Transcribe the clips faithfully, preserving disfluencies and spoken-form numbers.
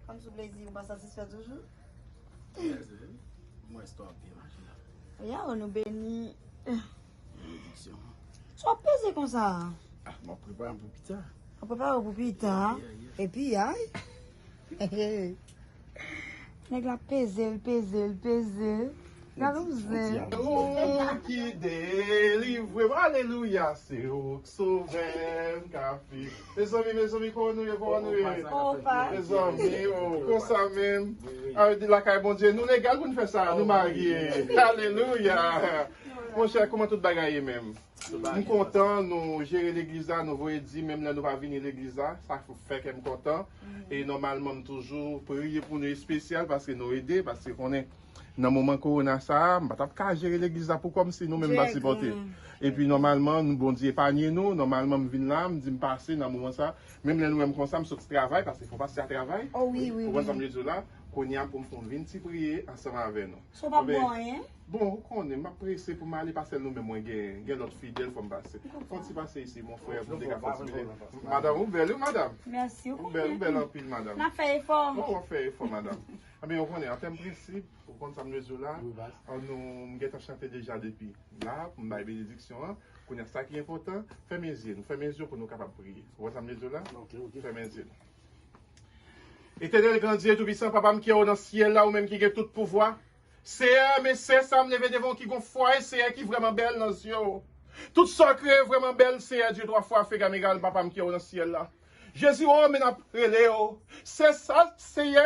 Kòmsi w plezi, ou pa satisfè toujou? Plezi, wi. Mwen, istwa ap byen mache la. Ya, nou beni. Benediksyon. Sa w ap peze konsa? Ah, m ap prepare m pou pita. W ap prepare w pou pita? Yeah, yeah. Epi, ay. Nèg la peze l, peze l, peze l. Galouzen. Ou ki delivre m, alelouya, se ou k sove m, ka fi. Mezanmi, mezanmi, kòman nou ye, kòman nou ye? Mezanmi, oh, konsa menm. Wi, wi. Lakay Bondye, nou legal pou n fè sa, nou marye. Alelouya. Monchè, kòman tout bagay ye menm? M kontan, nou jere legliz la, nou voye di, menm lè nou pa vini legliz la, sa fè kè m kontan. E nòmalman, m toujou priye pou nou espesyal, paske nou ede, paske konnen, nan moman kowona sa a, m pa t ap ka jere legliz la pou kò m si nou menm pa sipote. Epi nòmalman, nou, Bondye epanye nou, nòmalman, m vin la, m di m pase nan moman sa, menm lè nou wè m konsa, m sot travay, paske fò pase a travay. Ou konprann sa m vle di w la? Kounye a, pou m, pou m vin ti priye ansanm avè nou. So w p ap bwè anyen? Bon, ou konnen, m ap prese pou m ale, pa sèl nou menm, mwen gen, gen lòt fidèl, fò m pase. Fò m ti pase isi, mon frè, pou m te ka fè ti pase. Madanm, ou bèl, wi, madanm. Mèsi, ou konnen. Ou bèl, ou bèl anpil, madanm. N ap fè efò. Bon, w ap fè efò, madanm. Anben, ou konnen, an tèm prensip, ou konn sa m vle di w la, an nou, m gentan chante deja depi la, pou m bay benediksyon an. Kounye a, sa ki enpòtan, fèmen zye nou, fèmen zye w pou nou kapab priye. Ou konn sa m vle di w la? Fèmen zye nou. Etènèl, gran Dye toupisan, Papa m ki anwo nan syèl la, ou menm ki gen tout pouvwa. Seyè, men sè sa m leve devan w ki gon fwaye, Seyè, ki vrèman bèl nan zye w. Tout sa w kreye vrèman bèl, Seyè Dye twa fwa fè gamegal, Papa m ki anwo nan syèl la. Jezi, o, men n ap rele w. Sè sa, Seyè,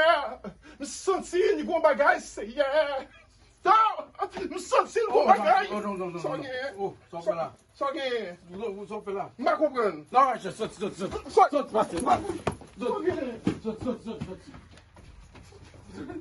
m santi li gon bagay, Seyè. Sa, m santi l gon bagay. Sa w genyen? Sa w genyen? Sa w fè la? Sa w genyen? Sa w fè la? M pa konprann. Non, soti, soti, soti. Soti, pase, pase. Soti, soti, soti, soti.